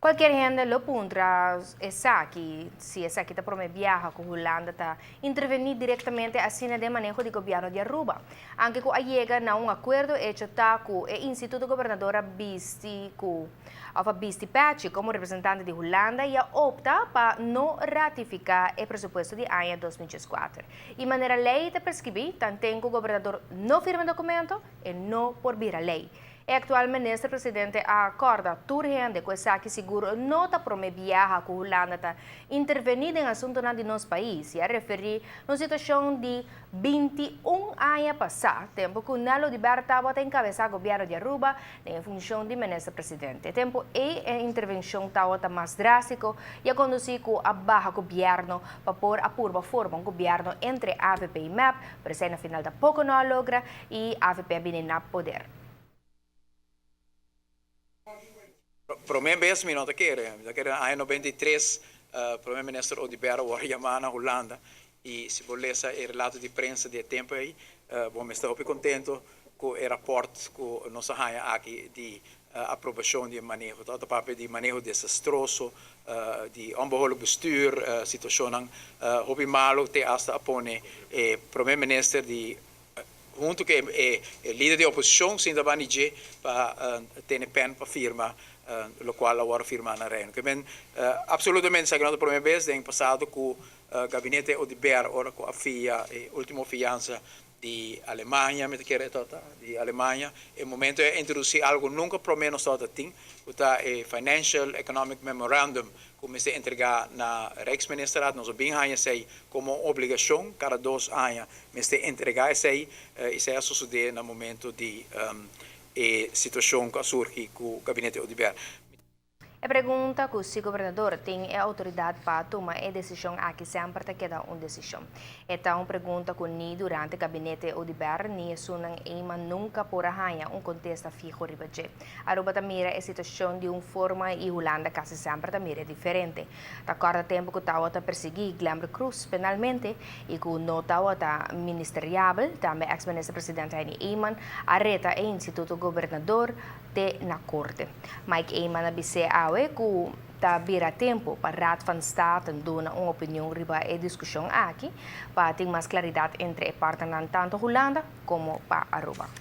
Cualkier hende lo puntra esaki, si esaki ta prome biaha cu Hulanda ta interveni directamente asina den maneho di gobierno di Aruba. Aunke cu a yega na un acuerdo, hecho ta cu e Instituto Gobernador a bisti cu of a bisti pechi como representante di Hulanda y a opta pa no ratifica e presupuesto di aña 2014. Y manera ley ta prescribi, tanten cu gobernador no firma documento, e no por bira ley. E actual minister presidente a corda tur hende cu esaki sigur no ta prome biaha cu Hulanda ta interveni den asuntonan di nos pais y a referi na un situacion di 21 aña pasa, tempo cu Nel Oduber tabata encabesa gobierno di Aruba den funcion di minister presidente. Tempo ey e intervencion tabata mas drastico y a conduci cu a baha gobierno pa por a purba forma un gobierno entre AVP y MEP, pero esey na final tampoco no a logra y AVP a bini na poder. Prome bes mi no ta kere, mi ta kere aña 93 Prome Minister Oduber a wòrdu yamá na Hulanda i si bo lesa e relato di prensa di e tempu ei, bo mester hopi kontentu ku e rapòrt ku nos a haña aki di aprobashon di e maneho. Ta papia di maneho desastroso, di onbehoorlijk bestuur, situashonnan hopi malu te hasta a pone e Prome Minister di hunto ku e lider di oposishon sinta banda di dje pa tene pen pa firma lokual a wòrdu firmá na Reino. Ke men absolutamente esaki no ta prome bes den pasado ku gabinete Oduber ora ku a fia e ultimo fiansa di Alemania, mi ta kere tabata di Alemania, e momento a introdusí algu nunka prome nos tabata tin, ku ta e Financial Economic Memorandum ku mester entregá na Rijksministerraad. Nos a bin haña esei komo un obligashon, kada 2 aña mester entregá esei. Esei a sosodé na momento di e situashon ku a surgi ku gabinete Oduber. E pregunta cu si gobernador tin e autoridad pa tuma e decision aki semper ta keda un decision. E ta un pregunta cu ni durante gabinete Oduber ni esunnan Eman nunca por a haya un contesta fiho riba dje. Aruba ta mira e situacion di un forma y Hulanda casi semper ta mira diferente. Ta corda tempo cu tawata persigui Glenbert Croes penalmente y cu no tawata ministeriabel, tambe ex-minister presidente Henny Eman a reta e Instituto Gobernador te na corte. Mike Eman a bisa awe cu ta bira tempo pa Raad van State duna un opinion riba e discusion aki pa tin mas claridad entre e partnernan, tanto Hulanda como pa Aruba.